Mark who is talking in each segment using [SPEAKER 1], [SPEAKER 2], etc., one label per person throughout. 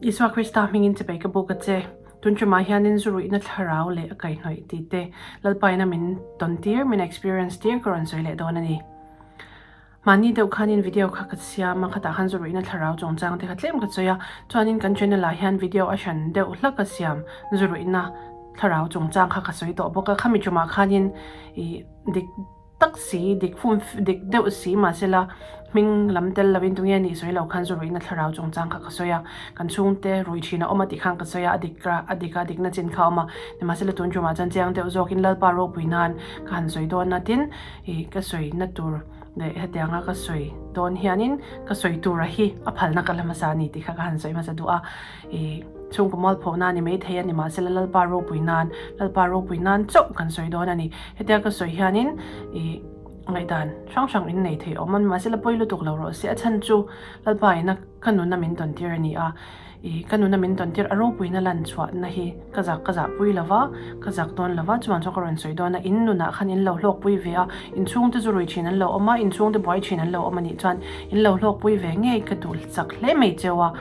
[SPEAKER 1] Isua Krista hmingin chibai ka buk a che. Tun tumah hianin zu ruihna thlarau leh a kaihhnawih tih te Lalpaina min tawn tir, min experience tir ka rawn sawi leh dawn a ni. Mahni deuh khanin video kha ka siam a, khatah khan zu ruihna thlarau chungchang te kha tlem ka sawi a, chuanin kan channel ah hian video a hran deuh hlak a siam zu ruihna thlarau chungchang kha ka sawi tawh bawk a, khami tumah khanin ih dik tak si, dik fum dik deuh si mahsela hming lam tel lovin tunge nih sawi lo khan zu ruihna thlarau chungchang kha ka sawi a, kan chhungte rui thin a awm a tih khan ka sawi a, a dik a, a dik a, dikna chin kha a awm a, nimahsela tun tumah chuan chiang deuh zawkin Lalpa ropui nan ka han sawi dawn a, tin ih ka sawi na tur leh hetianga ka sawi dawn hianin ka sawi tura hi a phalna ka la hmasa a ni tih kha ka han sawi hmasa duh a, ih chhungkaw mualphona a ni maithei a ni mahsela Lalpa ropui nan Lalpa ropui nan chauh kan sawi dawn a ni. Hetia ka sawi hianin ih ngaihdan hrang hrang in nei thei awm a nimahsela pawi lutuk lo rawh se a chhan chu Lalpa ina ka nuna min tawn tir a ni a ih ka nuna min tawn tir a ropuina lan chhuahna hi ka zak ka zah pui lo va ka zak dawn lo va chuan chu ka rawn sawi dawn a in nunah khan in lo hlawk pui ve a inchhung te zu rui thin an lo awm a inchhung te buai thin an lo awm a nih chuan in lo hlawk pui ve ngei ka duh chak hle mai cheu a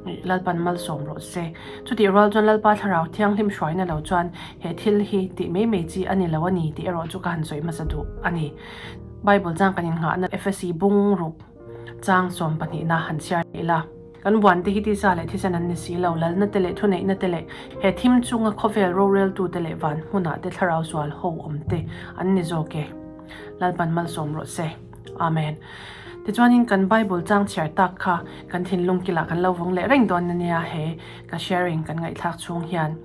[SPEAKER 1] ih Lalpan malsawm rawh se chutih rual chuan Lalpa thlarau thianghlim hruaina lo chuan He thil hi tih mai mai chi a ni lo a ni tih erawh chu ka han sawi hmasa duh a ni. Bible chang kan innghahna Efesi bung ruk chang sawmpahnihna han chhiar ila. Kan buan te hi tisa leh thisen an ni si lo, lalna te leh thuneihna te leh he thim chunga khawvel roreltu te leh van hmunah te thlarau sual ho awm te an ni zawk e. Lalpan malsawm rawh se. Amen. Tichuanin kan Bible chang chhiar tak kha kan thinlung kilah kan lo vawng leh reng dawn ania he ka sharing kan ngaihthlak chhung hian.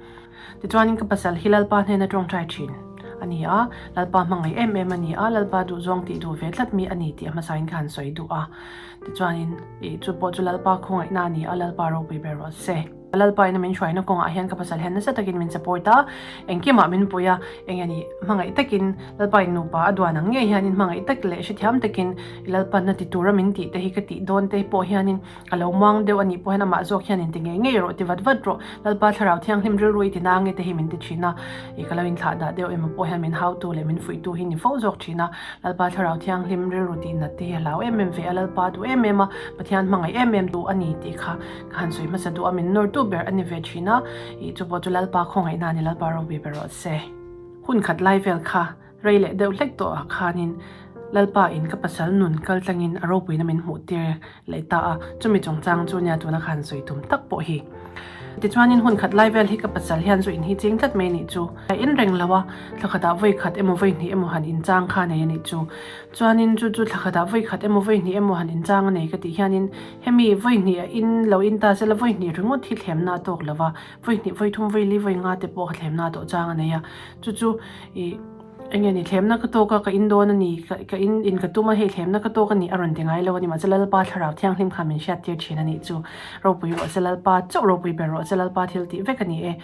[SPEAKER 1] Tichuanin ka pasal hi Lalpa hnena tawngtai thin a ni a, Lalpa hmangaih em em a ni a, Lalpa duhzawng tih duh ve tlat mi a ni tih a hmasain ka han sawi duh a. Tichuanin ih chu pawh chu Lalpa khawngaihna a ni a, Lalpa ropui ber rawh se. Lalpa ina min hruaina kawngah hian ka pasal hian nasa takin min support a, engkimah min pui a, eng nge ni hmangaih takin Lalpa in nupa a duan ang ngei hianin hmangaih tak leh hrethiam takin Lalpan a ti tura min tih te hi ka tih dawn te pawh hianin A lo muang deuh a nih pawh hian amah zawk hian inti ngei ngei rawh, ti vat vat rawh. Lalpa Thlarau Thianghlim rilru i ti nang e te hi min ti thin a. I ka lo inthlah dah deuh emaw pawh hian min hautu leh min fuihtu hi ni fo zawk thin a. Lalpa Thlarau Thianghlim rilru tih nat te hi a hlau em em ve a, Lalpa duh em em a, Pathian hmangaih em em duh a ni tih kha ka han sawi hmasa duh a, min nawrtu ber a ni ve thin a. I chu pawh chu Lalpa khawngaihna a ni, Lalpa ropui ber rawh se. Hun khat lai vel kha Rei leh deuh hlek tawh ah khanin Lalpa in ka pasal nun kal tlangin a ropuina min hmuh tir leh ta a, chumi chungchang chu nia tuna khan sawi tum tak pawh hi. Tichuanin hun khat lai vel hi ka pasal hian zu in hi ching tlat mai nih chu. A in reng lo a, thla khatah vawi khat emaw vawi hnih emaw han inchang kha nei a nih chu. Chuanin chu chu thla khatah vawi khat emaw vawi hnih emaw han inchang a nei ka tih hianin hemi vawi hnih a in lo in ta sela vawi hnih ringawt hi thlemna a tawk lo va, vawi hnih vawi thum vawi li vawi nga te pawh kha thlemna a tawh chang a nei a, chu chu Ih, eng nge ni, thlemna ka tawk a, ka in dawn a ni, ka ka in in ka tum a, hei thlemna ka tawk a ni a rawn ti ngai lo a ni. Mahse Lalpa Thlarau Thianghlim kha min hriat tir thin a nih chu. Ropui rawh se Lalpa, chauh ropui ber rawh se Lalpa thil tih vek a ni e.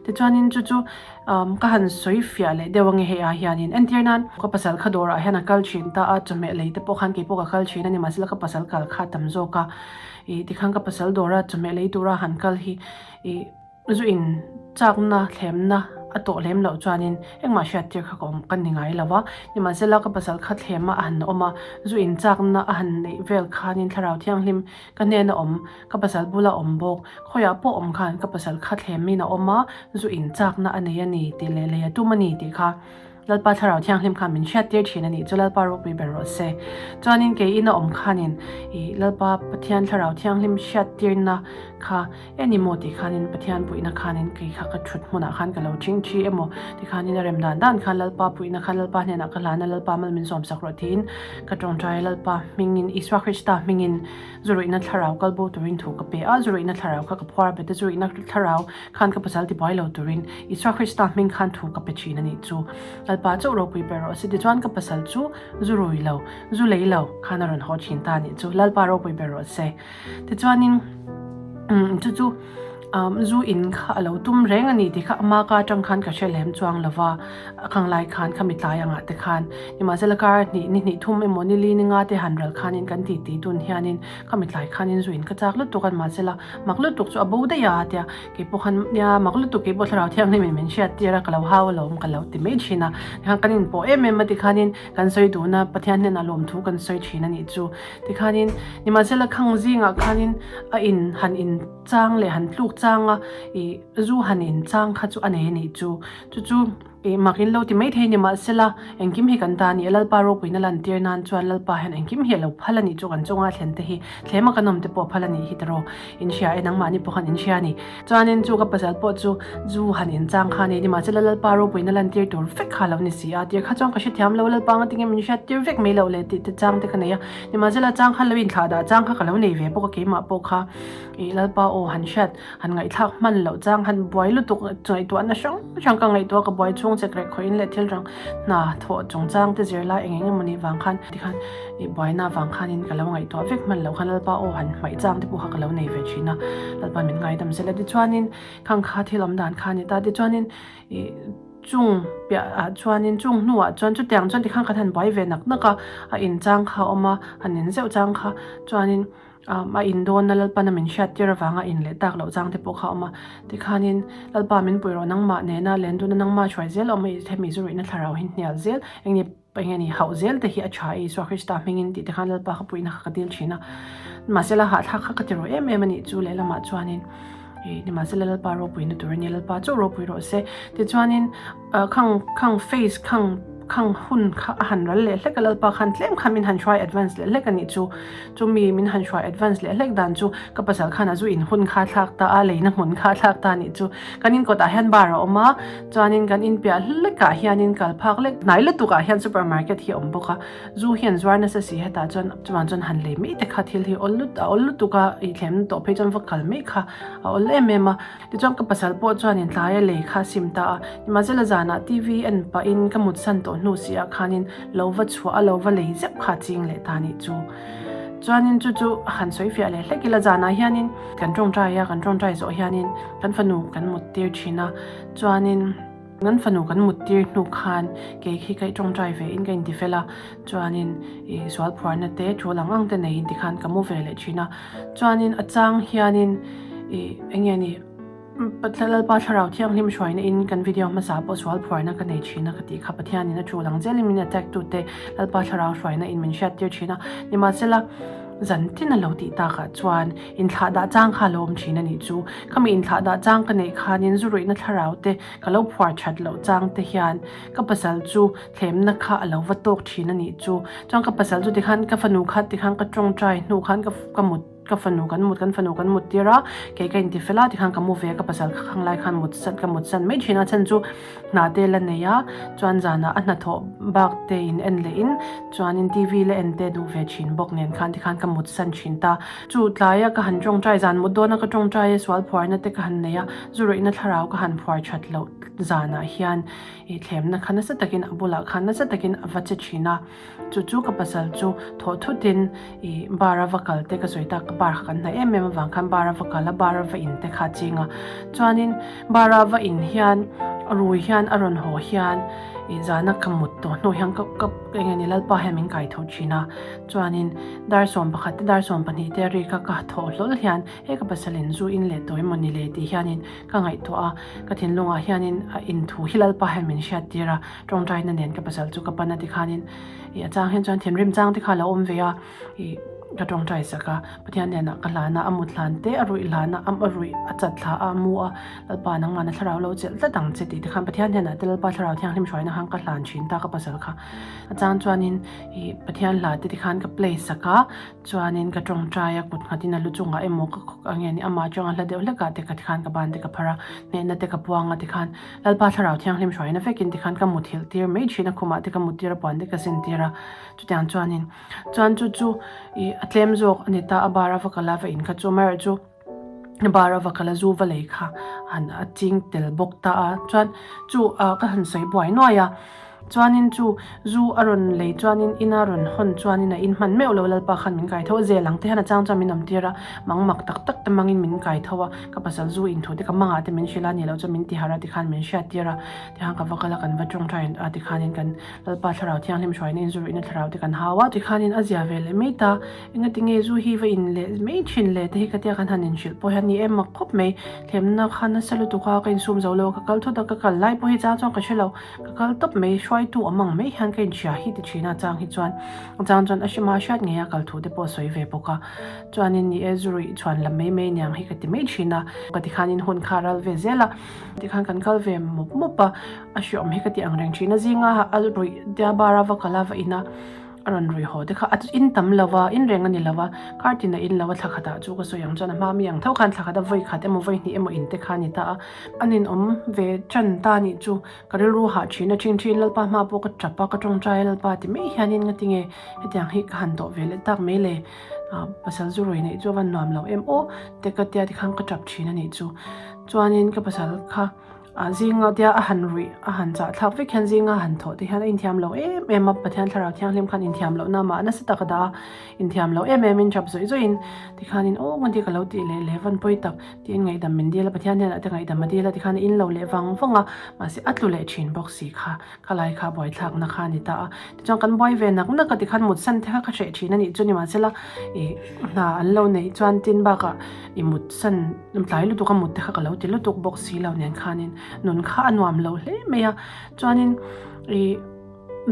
[SPEAKER 1] Tichuanin chu chu umm ka han sawi fiah leh deuh ange hei ah hianin. Entir nan, ka pasal kha dawrah hian a kal thin ta a, chawhmeh lei te pawh khan keipawh ka kal thin a ni, mahse la ka pasal kal kha tam zawk a. Ih, tikhan ka pasal dawra chawhmeh lei tura han kal hi ih, Zu in chakna thlemna a tawh lem loh chuanin engmah hriat tir kha ka awm ka ni ngai lo va, nimahsela ka pasal kha thlema a han awm a, zu in chakna a han neih vel khanin thlarau thianghlim ka hnena awm, ka pasal bula awm bawk, khawiah pawh awm khan ka pasal kha thlemin a awm a, zu in chakna a nei a ni tih leh lei a tum a ni tih kha Lalpa Thlarau Thianghlim khan min hriat tir thin a nih chu Lalpa ropui ber rawh se. Chuanin kei ina awm khanin ih Lalpa Pathian Thlarau Thianghlim hriat tirna kha en emaw tih khanin Pathian puihna khanin kei kha ka thut hmunah khan ka lo thing thi emaw ti khanin a rem dan dan khan Lalpa puihna khan Lalpa hnenah ka hlan a Lalpa mal min sawm sak rawh tiin ka tawngtai a Lalpa hmingin Isua Krista hmingin Zuruihna thlarau kal bo turin thu ka pe a, zuruihna thlarau kha ka phuar bet a, zuruihna thlarau khan ka pasal tibuai lo turin Isua Krista hming khan thu ka pe thin a nih chu. Lalpa chauh ropui ber rawh se tichuan ka pasal chu zu rui lo, zu lei lo khan a rawn haw thin ta a nih chu. Lalpa ropui ber rawh se. Tichuanin chu chu zu in kha a lo tum reng a ni tih kha ama ka atang khan ka hre lem chuang lo va, a khang lai khan khami tlai angah te khan nimahsela kar hnih ni hnih thum emaw ni li ni nga te han ral khanin kan ti ti dun hianin khami tlai khanin zu in ka chak lutuk a nimahsela mak lutuk chu a bo daih a tia keipawh khan nia mak lutuk keipawh thlarau thianghlim in min hriat tir a ka lo hau alawm ka lo ti mai thin a tikhan kan inpawh em em a tikhanin kan sawi dun a Pathian hnenah lawmthu kan sawi thin a nih chu tikhanin nimahsela khang zingah khanin a in han in. chang leh han tluk changa ih zu han in chang kha chu a nei a nih chu. Chu chu ih mak in lo ti mai thei ni mahsela engkim hi kan ta a ni a, Lalpa ropuina lantir nan chuan Lalpa hian engkim hi a lo phal a nih chu kan chunga thlen te hi thlema kan awm te pawh a phal a nih hi tiraw in hria e nangmahni pawh khan in hria a ni. Chuanin chu ka pasal pawh chu zu han in chang kha a ni nimahsela Lalpa ropuina lantir tur vek kha a lo ni si a, tir kha chuan ka hrethiam lo Lalpa anga tinge min hriat tir vek mai loh le tih te chang te ka nei a, nimahsela chang khan lo inthlah dah chang kha ka lo nei ve bawk a keimah pawh kha ih Lalpa aw han hriat han ngaihthlak hman loh chang han buai lutuk ngaihtuahna hrang hrang ka ngaihtuah ka buai chhung chek rek khawih in leh thil rang hna thawh chung chang te zir lai eng eng emaw nih vang khan tikhan ih buaina vang khanin ka lo ngaihtuah vek hman loh khan Lalpa aw han hmaih chang te pawh kha ka lo nei ve thin a Lalpa min ngaidam zel a tichuanin khang kha thil awm dan kha a ni ta tichuanin ih chung piah ah chuanin chung hnuah chuan chutiang chuan tikhan kan han buai ve nak nak a a in chang kha a awm a han in zeuh chang kha chuanin. A in dawn a Lalpana min hriat tir avanga in leh tak loh chang te pawh kha a awm a. Tikhanin Lalpa min pui rawh nangmah nena len duna nangmah hruai zel a awm a i hemi zu ruihna thlarau hi hnial zel eng nge eng nge ni hauh zel te hi a tha e Isua Krista hmingin tih te khan Lalpa kha puihna kha ka dil thin a. Mahsela hahthlak kha ka ti rawh em em a nih chu lehlamah chuanin ih nimahsela Lalpa ropuina tur a ni Lalpa chauh ropui rawh se. Tichuanin Khang khang phase khang khang hun kha a han ral leh hlek a Lalpa khan tlem khan min han hruai advance leh hlek a nih chu. Chumi min han hruai advance leh hlek dan chu ka pasal khan a zu in hun kha a thlak ta a, leina hmun kha a thlak ta a nih chu. Kan in kawtah hian bar a awm a, chuanin kan in piah hlekah hianin kal phak lek hnai lutukah hian supermarket hi a awm bawk a. Zu hi an zuar nasa si hetah chuan chuvang chuan han lei mai te kha thil hi awl lut a awl lutuk a, ih thlem tawh phei chuan va kal mai kha a awl em em a. Tichuan ka pasal pawh chuanin tlai a lei kha a sim ta a, nimahsela zanah TV en pahin ka mutsan tawh hnu si ah khanin lo va chhuah a lo va lei zeuh kha a ching leh ta nih chu. Chuanin chu chu han sawi fiah leh hlek ila zanah hianin kan tawngtai a, kan tawngtai zawh hianin kan fanu kan mut tir thin a, chuanin kan fanu kan mut tir hnu khan kei khi ka tawngtai ve in ka inti fel a, chuanin ih sual phuarna te thu lang ang te neiin tikhan ka mu ve leh thin a. Chuanin a chang hianin ih eng nge ni Lalpa Thlarau Thianghlim hruaina in kan video hmasa pawh sual phuarna ka nei thin a ka tih kha Pathianin a tul ang zelin min attack tute Lalpa Thlarau hruaina in min hriat tir thin a nimahsela zan tin a lo tih takah chuan inthlah dah chang kha a lo awm thin a nih chu khami inthlah dah chang ka neih khanin zu ruihna thlarau te ka lo phuar that loh chang te hian ka pasal chu thlemna kha a lo va tawk thin a nih chu. Chuan ka pasal chu tikhan ka fanu kha tikhan ka tawngtai hnu khan ka ka mut ka fanu kan mut kan fanu kan mut tir a, kei ka inti fel a tikhan ka mu ve a ka pasal kha khang lai khan mut san ka mut san mai thin a chhan chu hna te la nei a chuan zanah a hnathawh bak te in en leh in chuanin TV la en te duh ve thin bawk nen khan tikhan ka mut san thin ta. Chu tlaia ka han tawngtai zan mut dawna ka tawngtai a sual phuarna te ka han nei a zu ruihna thlarau ka han phuar that loh zanah hian I thlemna kha nasa takin a bulah khan nasa takin a va che thin a, chu chu ka pasal chu thawh thutin i bar a va kal te ka sawi tak ka bar kha kan hnaih em em avang khan bar a va kal a bar a va in te kha a ching a, chuanin bar a va in hian rui hian a rawn haw hian i zana ka mut tawh hnu hian ka ka eng nge ni Lalpa hian min kai tho thin a, chuanin dar 11 te dar 12 te a ri kha ka thawh hlawl hian he ka pasalin zu in leh tawh emaw ni le tih hianin Ka ngaihtuah a, ka thinlungah hianin a inthu hi Lalpa hian min hriat tir a, tawngtaina nen ka pasal chu ka pan a tikhanin ih a chang hian chuan thinrim chang te kha a lo awm ve a, ih ka tawngtai sak a, Pathian hnenah ka hlan a, a mut hlan te, a ruih hlan a, a ruih a chat thla a, a mu a, Lalpa nangmahna thlarau lo chelh tlat ang che tih te khan Pathian hnenah te Lalpa thlarau thianghlim hruaina khan ka hlan thin ta ka pasal kha. A chang chuanin ih Pathian hla te tikhan ka play sak a, Chuanin ka tawngtai a, kut nghatin a lu chungah emaw ka khawk ang nge ni, amah atanga hla deuh hlekah te ka tikhan ka ban te ka phar a, hnehna te ka puang a tikhan Lalpa Thlarau Thianghlim hruaina vekin tikhan ka muthilh tir mai thin a, khumah te ka mut tir a, puan te ka sin tir a, chutiang chuanin chuan chu chu ih a tlem zawk a ni ta, a bar a va kal a va in kha chu amaherawhchu bar a va kal a zu va lei kha han a ching tel bawk ta a, chuan chu ah ka han sawi buai nuai a. Chuanin chu zu a rawn lei chuanin ina rawn hawn chuanin a in hman meuh lo Lalpa khan min kai tho a, zel ang te hian a chang chuan min awm tir a, mang mak tak tak te mangin min kai tho a, ka pasal zu in thu te ka mangah te min hrilh a, ni loh chuan min ti harh a tikhan min hriat tir a, tikhan ka va kal a kan va tawngtai a tikhanin kan Lalpa thlarau thianghlim hruaina in zu ruihna thlarau te kan hau a, tikhanin a zia ve leh mai ta. Engatinge zu hi va in leh mai thin le te hi ka tia kan han inhrilh pawh hian ni em mak khawp mai. Thlemna kha nasa lutuk a, ka insum zo lo a, ka kal thut a, ka kal lai pawh hi chang chuan ka hre lo, ka kal tawp mai. Hruai. hruaitu awm ang mai hian ka inhria hi ti thin a chang hi chuan a chang chuan a hrima hriat ngei a kal thu te pawh a sawi ve bawk a. Chuanin ni e zu ruih chhuan lam mai mai niang hi ka ti mai thin a, ka ti khanin hun kha a ral ve zel a, tikhan kan kal ve mup mup a, a hreawm hi ka ti ang reng thin a, zinga a ruih tia bar a va kal a va in a, a rawn ruih haw te kha a in tam lo va, in reng a ni lo va, kar tin a in lo a thla khatah chu ka sawi ang chuan a hma mi ang tho khan thla khat a vawi khat emaw vawi hnih emaw in te kha a ni ta a, a ninawm ve tan ta nih chu ka rilru hah thin a, thin thin Lalpa hma pawh ka tap a, ka tawngtai a Lalpa ti mai hianin nga tinge hetiang hi ka han tawh ve leh tak mai le. Pasal zu rui neih chu a van nuam lo em aw te ka tia tikhan ka tap thin a nih chu. Chuanin ka pasal kha zinga tia a han ruih a han chah thlak vek hian zinga a han thawh te hian a inthiam lo em em a, Pathian thlarau thianghlim khan inthiam lohna amah nasa tak a dah a, inthiam lo em em in tap zawih zawih in tikhanin aw ngaw ti ka lo tih leh leh van pawi tak tiin ngaihdam min dil a, Pathian hnenah te ngaihdam a dil a tikhan a in lo leh vang vang a, mahse a tlu leh thin bawk si kha. Khalai kha buaithlakna kha a ni ta a, tichuan kan buai ve nak nak a tikhan mutsan te kha ka hreh thin a nih chu nimahsela ih hna an lo neih chuan tin bakah ih mutsan tlai lutuk a mut te kha ka lo ti lutuk bawk si lo nen khanin nun kha a nuam lo hle mai a, chuanin ih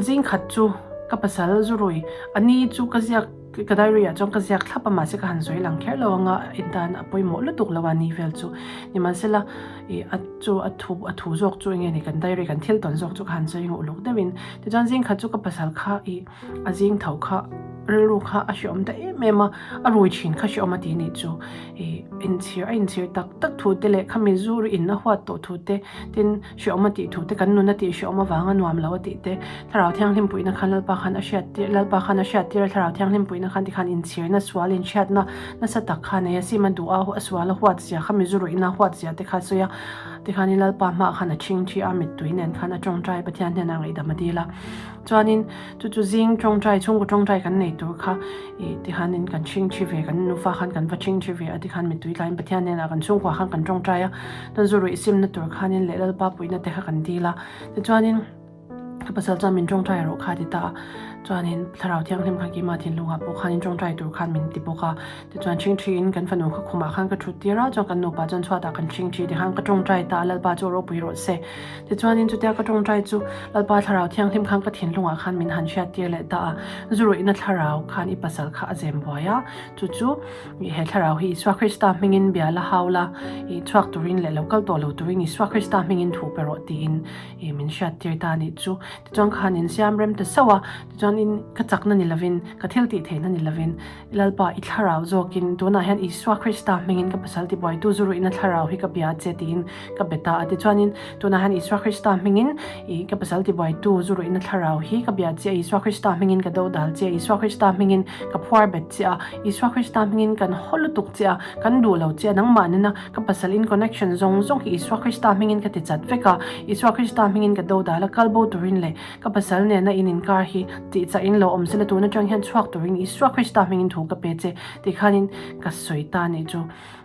[SPEAKER 1] zing khat chu ka pasal zurui a ni chu ka ziak. Ka diary ah chuan ka ziak thlap a mahse ka han sawi lang kher lo anga en tan a pawimawh lutuk lo a ni vel chu. Nimahsela ih a chu a thu a thu zawk chu enge ni kan diary kan thil tawn zawk chu ka han sawi nguh luk deuhin. Tichuan zing khat chu ka pasal kha ih a zing tho kha rilru kha a hreawm ta em em a, a rui thin kha hreawm a ti nih chu. Ih inchhir a inchhir tak tak thu te leh khami zu in a huat tawh thu te tin Hreawm a tih thu te, kan nun a tih hreawm avanga nuam lo a tih te, Thlarau Thianghlim puihna khan Lalpa khan a hriat tir, Lalpa khan a hriat tir a, Thlarau Thianghlim puihna khan tikhan inchhirna, sual inhriatna nasa tak kha a nei a, sim a duh a, a sual a huat zia kha, mizuruihna a huat zia te kha a sawi a, tikhanin Lalpa hmaah khan a chhingthi a, mittui nen khan a tawngtai Pathian hnenah ngaihdam a dil a. Chuanin chu chu zing tawngtai, chhungkaw tawngtai kan nei tur kha ih tikhanin kan chhingthi ve, kan nufa khan kan va chhingthi ve a tikhan mittui tlaiin Pathian hnenah kan chhungkua khan kan tawngtai a, chuan zu ruih simna tur khanin leh Lalpa puihna te kha kan dil a, tichuanin ka pasal chuan min tawngtai rawh kha a ti ta a, chuanin Thlarau Thianghlim khan keimah thinlungah pawh khanin tawngtai tur khan min ti bawk a. Tichuan ṭhingṭhiin kan fanu kha khumah khan ka ṭhut tir a, chuan kan nupa chuan chhuatah kan ṭhingṭhi tikhan ka ṭawngṭai ta a, Lalpa chu ropui rawh se. Tichuanin chutia ka ṭawngṭai chu Lalpa thlarau thianghlim khan ka thinlungah khan min han hriat tir leh ta a, zuruihna thlarau khan i pasal kha a zem buai a, chu chu he thlarau hi Isua Krista hmingin bia la hau la, i chhuak turin leh lo kal tawh lo turin Isua Krista hmingin thu pe rawh tiin i min hriat tir ta a nih chu. Tichuan khan in siam rem ta sauh a, tichuanin ka chakna ni lovin, ka thil tih theihna ni lovin, Lalpa, i thlarau zawkin tunah hian Isua Krista hmingin ka pasal tibuaitu zuruihna thlarau hi ka bia che tiin ka be ta a. Tichuanin tunah hian Isua Krista hmingin i ka pasal tibuaitu zuruihna thlarau hi ka bia che a, Isua Krista hmingin ka dodal che a, Isua Krista hmingin ka phuar bet che a, Isua Krista hmingin kan haw lutuk che a, kan duh lo che a, nangmah nena ka pasal in connection zawng zawng hi Isua Krista hmingin ka ti chat vek a, Isua Krista hmingin ka dodal a, kalbo turin leh Ka pasal nena in inkar hi tih chah in lo awm sela tun atang hian chhuak turin Isua Krista hmingin thu ka pe che tih khanin ka sawi ta nih chu.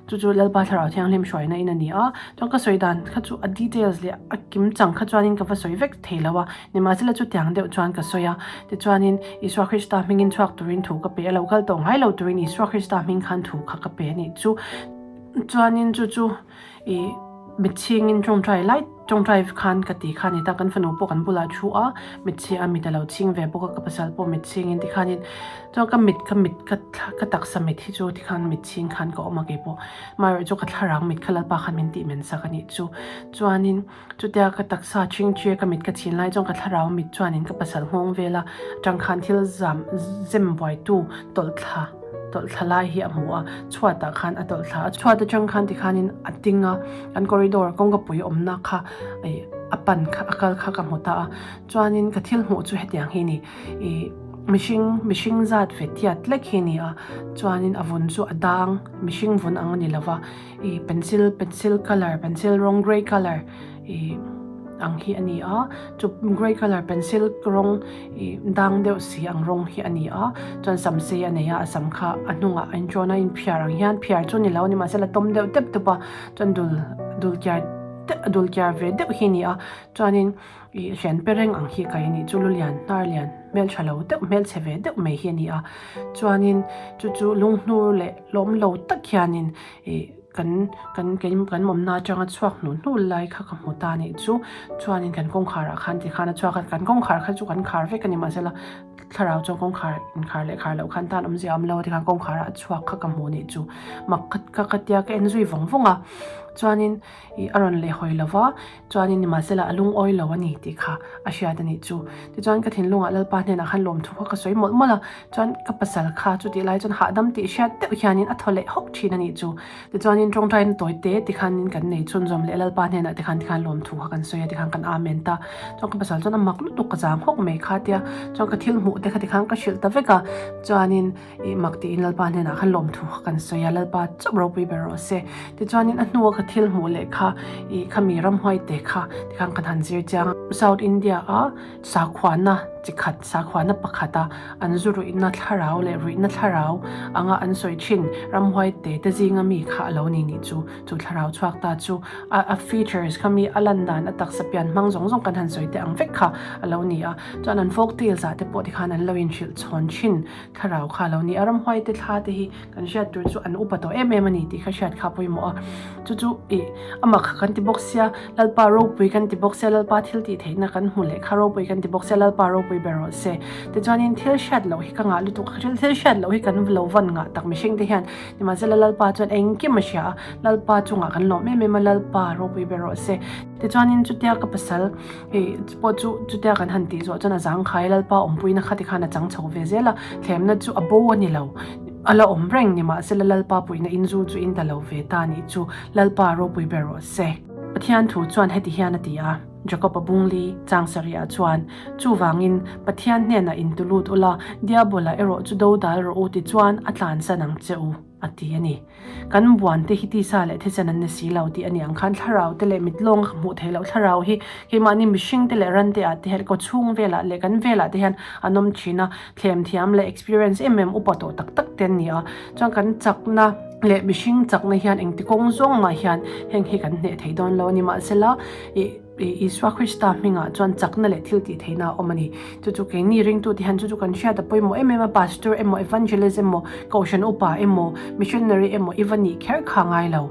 [SPEAKER 1] Chu chu Lalpa Thlarau Thianghlim hruaina in a ni a, chuan ka sawi dan kha chu a details leh a kim chang kha chuanin ka va sawi vek thei lo a, nimahsela chu tiang deuh chuan ka sawi a, tichuanin Isua Krista hmingin chhuak turin thu ka pe a, lo kal tawh ngai lo turin Isua Krista hming khan thu kha ka pe a nih chu. Chuanin chu chu Ih mitchhingin tawngtai lai tawngtai khan ka ti kha a ni ta, kan fanu pawh kan bulah thu a, mitchhi a mit a lo chhing ve bawk a, ka pasal pawh mitchhingin tikhanin chuan ka mit ka mit ka ka taksa mit hi chu tikhan mitchhing khan ka awm a keipawh amaherawhchu chu ka thlarang mit kha lalpa khan min tih men sak a nih chu chuanin chutia ka taksa chhing thi a ka mit ka chhin lai chuan ka thlarau mit chuanin ka pasal nghawng vel a tang khan thil zam zem buaitu tawlh thla. tawlh thla lai hi a hmu a, chhuatah khan a tawlh thla a, chhuat atang khan tikhanin a ding a, an corridor kawngka pui awmna kha ih a pan kha a kal kha ka hmu ta a, chuanin ka thil hmuh chu hetiang hi a ni, ih mihring mihring zat ve tiat lek hi a ni a, chuanin a vun chu a dang mihring vun ang a ni lova, ih pencil pencil colour pencil rawng grey colour ih ang hi a ni a chu grey colour pencil rawng ih dang deuh si ang rawng hi a ni a chuan sam sei a nei a a sam kha a hnungah a inṭawn a inphiar ang hian phiar chu a ni lo a ni mahse la tawm deuh tep tep a chuan dul dul kiar deuh dul kiar ve deuh hi a ni a chuanin ih hrian pe reng ang hi kai a nih chu lu lian hnar lian hmeltha lo deuh hmelchhe ve deuh mai hi a ni a chuanin chu chu lunghnur leh lawm lo tak hianin ih. Kan kan kei kan mawmna atanga chhuak hnu hnu lai kha ka hmu ta anih chu. Chuanin kan kawngkhar ah khan tikhan a chhuak a, kan kawngkhar kha chu kan khar vek a ni mahsela thlarau chuan kawngkhar inkhar leh khar loh khan tan awmzia a awm lo a tikhan kawngkhar ah a chhuak kha ka hmu anih chu. Mak ka ka ka tia ka en zui vawng vawng a, chuanin ih a rawn lehhawi lo va. Chuanin nimahsela a lungawi lo a ni tih kha a hriat a nih chu. Tichuan ka thinlungah Lalpa hnenah khan lawmthu kha ka sawi mawlh mawlh a, chuan ka pasal kha chutih lai chuan hahdam tih hriat deuh hianin a thaw leh hawk thin a nih chu. Tichuanin tawngtaina tawi te tikhanin kan nei chhunzawm leh Lalpa hnenah tikhan tikhan lawmthu kha kan sawi a tikhan kan amen ta. Chuan ka pasal chuan a mak lutuk ka zang hawk mai kha tia chuan ka thil hmuh te kha tikhan ka hrilh ta vek a, chuanin Ih mak tiin Lalpa hnenah khan lawmthu kha kan sawi a, Lalpa chauh ropui ber rawh se. Tichuanin a hnua ka thil hmuh leh kha ih khami ramhuai te kha tikhan kan han zir chiang a. South India a sakhuana chi khat, sakhuana pakhat a an zu ruihna thlarau leh ruihna thlarau anga an sawi thin ramhuai te te zinga mi kha a lo ni nih chu. Chu thlarau chhuak ta chu a a features kha mi a lan dan a taksa pian hmang zawng zawng kan han sawi te ang vek kha a lo ni a. Chuan an folk tales ah te pawh tikhan an lo inhrilh chhawn thin. Thlarau kha lo ni a, ramhuai te thla te hi kan hriat tur chu an upa tawh em em a ni tih kha hriat kha pawimawh a, chu chu ih amah kha kan ti bawk sia, Lalpa ropui kan ti bawk sia, Lalpa thil tih theihna kan hmu leh kha ropui kan ti bawk sia, Lalpa ropui ber rawh se. Tichuanin thil hriat loh hi ka ngah lutuk a, thil hriat loh hi kan lo van ngah tak mihring te hian, nimahsela Lalpa chuan engkim a hria a, Lalpa chungah kan lawm em em a, Lalpa ropui ber rawh se. Tichuanin chutia ka pasal Hei pawh chu chutia kan han tih zawh chuan a zangkhai Lalpa awmpuina kha tikhan a chang chho ve zel a, thlemna chu a bo a ni lo, a la awm reng ni mahsela Lalpa puihna in zu chu in ta lo ve ta nih chu Lalpa ropui ber rawh se. Pathian thu chuan heti hian a ti a, Jakob-a bungli chang sarihah chuan, Chuvangin Pathian hnenah intulut ula, Diabola erawh chu dodal rawh u tichuan a tlansan ang che u. a ti a ni. Kan buan te hi tisa leh thisen an ni si lo tih a ni ang khan thlarau te leh mit lawnga ka hmuh theih loh thlarau hi keimahni mihring te leh ran te ah te hian kaw chhung velah leh kan velah te hian an awm thin a, thlem thiam leh experience em em upa tawh tak tak te an ni a, chuan kan chakna leh mihring chakna hian engti kawng zawng mah hian heng hi kan hneh thei dawn lo a ni mahsela ih. Isua Krista hmingah chuan chakna leh thil tih theihna a awm a ni. Chu chu keini ringtute hian chu chu kan hriat a pawimawh em em a, pastor emaw, evangelist emaw, kohhran upa emaw, missionary emaw i va nih kher kha ngai lo.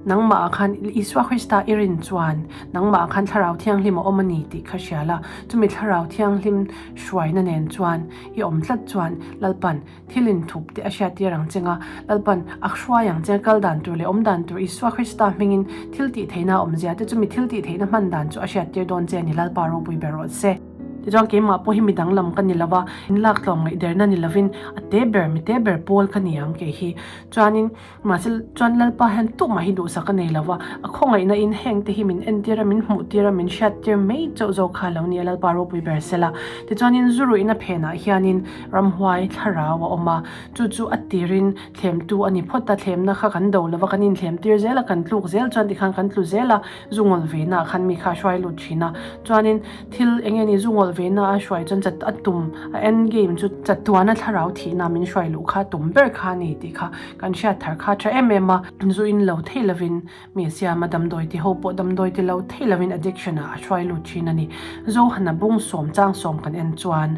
[SPEAKER 1] Nangmah ah khan Isua Krista i rin chuan nangmah ah khan Thlarau Thianghlim a awm a ni tih kha hria la, chumi Thlarau Thianghlim hruaina nen chuan i awm tlat chuan Lalpan Thil inthup te a hriattir ang cheng a, Lalpan a hruai ang cheng kal dan tur leh awm dan tur Isua Krista hmingin thil tih theihna a awmzia te chumi thil tih theihna hman dan chu a hriattir dawn che a ni Lalpa ropui ber rawh se. Tichuan keimah pawh hi mi danglam ka ni lo va, inlak tlawm ngaihderna ni lovin a te ber mi te ber pawl ka ni ang kei hi. Chuanin Mahse, chuan Lalpa hian tumah hi duhsak a nei lo va, a khawngaihna in heng te hi min entir a, min hmuhtir a, min hriattir mai chauh zawk kha a lo ni a, Lalpa ropui ber sela. Tichuanin zu ruihna phenah hianin ramhuai thlarau a awm a, chu chu a tirin thlemtu a ni phawt a, thlemna kha kan do lo va, kan inthlemtir zel a, kan tluk zel chuan tikhan kan tlu zel a, zu ngawl veina ah khan mi kha a hruai lut thin a, chuanin thil eng nge ni zu ngawl veina a hruai chuan chat a tum a end game chu chatuana thlarau thihna min hruai luh kha tum ber kha a ni tih kha Kan hriat thar kha tha em em a, zu in lo thei lovin mi a siam a, damdawi ti ho pawh damdawi ti lo thei lovin addiction ah a hruai lut thin a ni. Zohana bung sawm chang sawm kan en chuan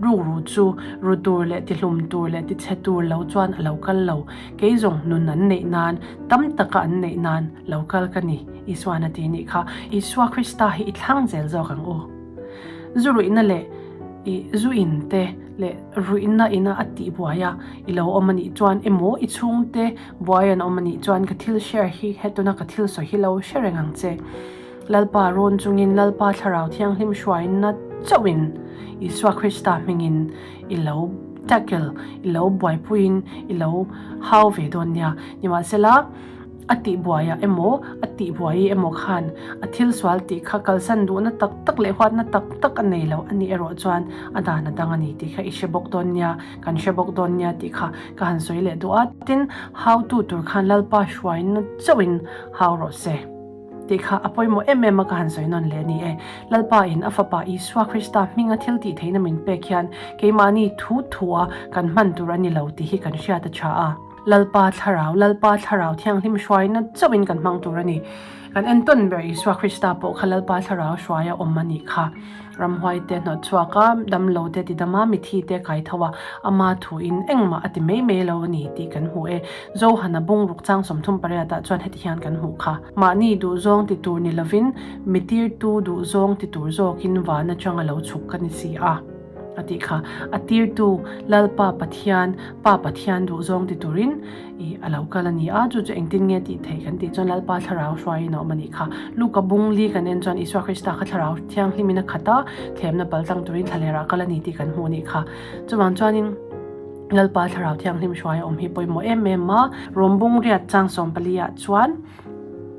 [SPEAKER 1] rukru chu ru tur leh ti hlum tur leh ti chhe tur lo chuan a lo kal lo, kei zawng nun an neih nan, tam taka an neih nan lo kal ka ni, Isuan a ti nih kha. Isua Krista hi i thlang zel zawk ang u. Zu ruihna leh i zu in te leh ruihna ina a tih buai a, i lo awm a nih chuan emaw i chhungte buai an awm a nih chuan ka thil share hi hetuna ka thil sawi hi lo hre reng ang che. Lalpa rawn chungin Lalpa Thlarau Thianghlim hruaina chauhin Isua Krista hmingin i lo tackle, i lo buaipuiin i lo hau ve dawn nia. Nimahsela. A tih buaiah emaw, a tih buai emaw khan a thil sual tih kha kalsan duhna tak tak leh huatna tak tak a nei lo a nih erawh chuan a dan a dang a ni tih kha i hre bawk dawn nia, kan hre bawk dawn nia tih kha ka han sawi leh duh a. Tin, hautu tur khan Lalpa hruaina chauhin hau rawh se tih kha a pawimawh em em a ka han sawi nawn leh a ni e. Lalpa in a fapa Isua Krista hminga thil tih theihna min pek hian keimahni thu thua kan hman tur a ni lo tih hi kan hriat a tha a. Lalpa Thlarau, Lalpa Thlarau Thianghlim hruaina chauhin kan hmang tur a ni. Kan entawn ber Isua Krista pawh kha Lalpa Thlarau hruaia awm a nih kha. Ramhuai te hnawt chhuak a, damlo te tidam a, mithi te kai tho a, ama thuin engmah a ti mai mai lo a ni tih kan hmu e. Johana bungruk chang 38 ah chuan heti hian kan hmuh kha. Mahni duhzawng ti tur ni lovin, mi tirtu duhzawng ti tur zawkin van atang a lo chhuk ka ni si a. A tih kha. A tirtu Lalpa Pathian, Pa Pathian duhzawng ti turin i a lo kal a ni a, chu chu engtin nge tih theih kan tih chuan Lalpa thlarau hruaiin a awm a nih kha. Luka bung li kan en chuan Isua Krista kha thlarau thianghlimin a khat a, thlemna pal tlang turin thlalerah a kal a ni tih kan hmuh a nih kha. Chuvang chuanin Lalpa thlarau thianghlim hruai a awm hi pawimawh em em a, Rom bung riat chang 14 ah chuan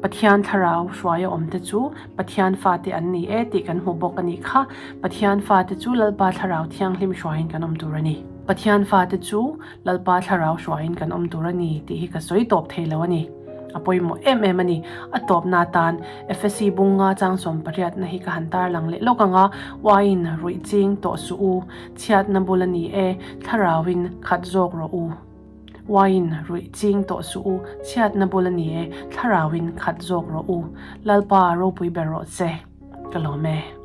[SPEAKER 1] Pathian thlarau hruai a awm te chu Pathian fate an ni e tih kan hmu bawk a nih kha. Pathian fate chu Lalpa thlarau thianghlim hruaiin kan awm tur a ni. Pathian fate chu Lalpa thlarau hruaiin kan awm tur a ni tih hi ka sawi tawp thei lo a ni. A pawimawh em em a ni. A tawpna atan Efesi bunga chang 18 na hi ka han tarlang leh lawk ang a, Uaiin ruih ching tawh suh u, chhiatna bul a ni e, thlarauin khat zawk rawh u. Uaiin ruih ching tawh suh u, chhiatna bul a ni e, thlarauin khat zawk rawh u. Lalpa ropui ber rawh che. Ka lawm e.